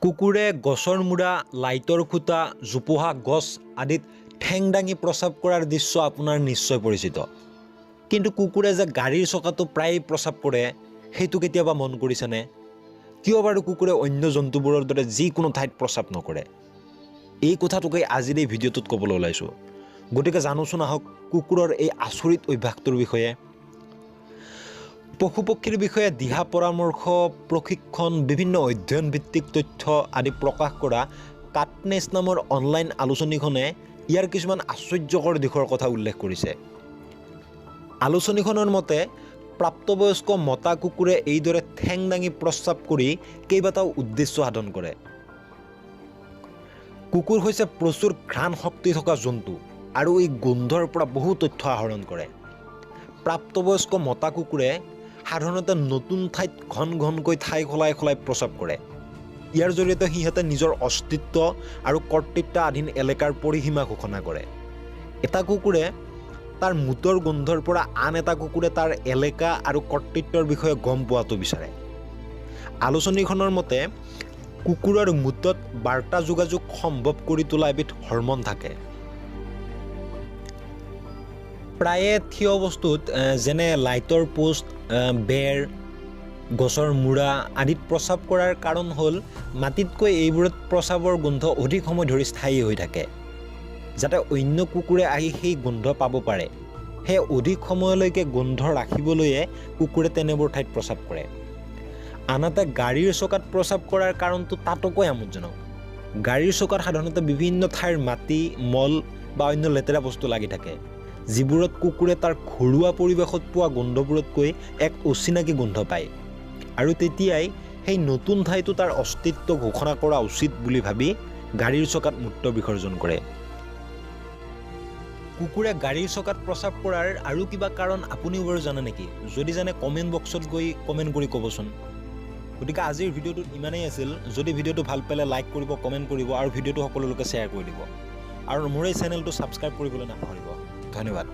কুকুৰে গছৰ মূৰা, লাইটৰ খুঁটা, জোপোহা গছ আদিত ঠেং দাঙি প্ৰস্ৰাৱ কৰাৰ দৃশ্য আপোনাৰ নিশ্চয় পৰিচিত। কিন্তু কুকুৰে যে গাড়ীৰ চকাটো প্ৰায়ে প্ৰস্ৰাৱ কৰে, সেইটো কেতিয়াবা মন কৰিছেনে? কিয় বাৰু কুকুৰে অন্য জন্তুবোৰৰ দৰে যিকোনো ঠাইত প্ৰস্ৰাৱ নকৰে? এই কথাটোকে আজিৰ এই ভিডিঅ'টোত ক'বলৈ ওলাইছোঁ। গতিকে জানোচোন আহক কুকুৰৰ এই আচৰিত অভ্যাসটোৰ বিষয়ে। পশু পক্ষীৰ বিষয়ে দিহা পৰামৰ্শ, প্ৰশিক্ষণ, বিভিন্ন অধ্যয়ন ভিত্তিক তথ্য আদি প্ৰকাশ কৰা কাটনেছ নামৰ অনলাইন আলোচনীখনে ইয়াৰ কিছুমান আশ্চৰ্যকৰ দিশৰ কথা উল্লেখ কৰিছে। আলোচনীখনৰ মতে, প্ৰাপ্তবয়স্ক মতা কুকুৰে এইদৰে ঠেং দাঙি প্ৰস্ৰাৱ কৰি কেইবাটাও উদ্দেশ্য সাধন কৰে। কুকুৰ হৈছে প্ৰচুৰ ঘ্ৰাণ শক্তি থকা জন্তু আৰু এই গোন্ধৰ পৰা বহু তথ্য আহৰণ কৰে। প্ৰাপ্তবয়স্ক মতা কুকুৰে সাধাৰণতে নতুন ঠাইত ঘন ঘনকৈ ঠাই সলাই সলাই প্ৰস্ৰাৱ কৰে। ইয়াৰ জৰিয়তে সিহঁতে নিজৰ অস্তিত্ব আৰু কৰ্তৃত্বাধীন এলেকাৰ পৰিসীমা ঘোষণা কৰে। এটা কুকুৰে তাৰ মূতৰ গোন্ধৰ পৰা আন এটা কুকুৰে তাৰ এলেকা আৰু কৰ্তৃত্বৰ বিষয়ে গম পোৱাটো বিচাৰে। আলোচনীখনৰ মতে, কুকুৰৰ মূতত বাৰ্তা যোগাযোগ সম্ভৱ কৰি তোলা এবিধ হৰম'ন থাকে। প্ৰায়ে থিয় বস্তুত, যেনে লাইটৰ পোষ্ট, বেৰ, গছৰ মূৰা আদিত প্ৰস্ৰাৱ কৰাৰ কাৰণ হ'ল মাটিতকৈ এইবোৰত প্ৰস্ৰাৱৰ গোন্ধ অধিক সময় ধৰি স্থায়ী হৈ থাকে, যাতে অন্য কুকুৰে আহি সেই গোন্ধ পাব পাৰে। সেয়ে অধিক সময়লৈকে গোন্ধ ৰাখিবলৈয়ে কুকুৰে তেনেবোৰ ঠাইত প্ৰস্ৰাৱ কৰে। আনহাতে গাড়ীৰ চকাত প্ৰস্ৰাৱ কৰাৰ কাৰণটো তাতোকৈ আমোদজনক। গাড়ীৰ চকাত সাধাৰণতে বিভিন্ন ঠাইৰ মাটি, মল বা অন্য লেতেৰা বস্তু লাগি থাকে, যিবোৰত কুকুৰে তাৰ ঘৰুৱা পৰিৱেশত পোৱা গোন্ধবোৰতকৈ এক অচিনাকি গোন্ধ পায় আৰু তেতিয়াই সেই নতুন ঠাইতো তাৰ অস্তিত্ব ঘোষণা কৰা উচিত বুলি ভাবি গাড়ীৰ চকাত মূত্ৰ বিসৰ্জন কৰে। কুকুৰে গাড়ীৰ চকাত প্ৰস্ৰাৱ কৰাৰ আৰু কিবা কাৰণ আপুনিও বাৰু জানে নেকি? যদি জানে, কমেণ্ট বক্সত গৈ কমেণ্ট কৰি ক'বচোন। গতিকে আজিৰ ভিডিঅ'টোত ইমানেই আছিল। যদি ভিডিঅ'টো ভাল পালে লাইক কৰিব, কমেণ্ট কৰিব আৰু ভিডিঅ'টো সকলোলৈকে শ্বেয়াৰ কৰি দিব আৰু মোৰ এই চেনেলটো ছাবস্ক্ৰাইব কৰিবলৈ নাপাহৰিব। ধন্যবাদ।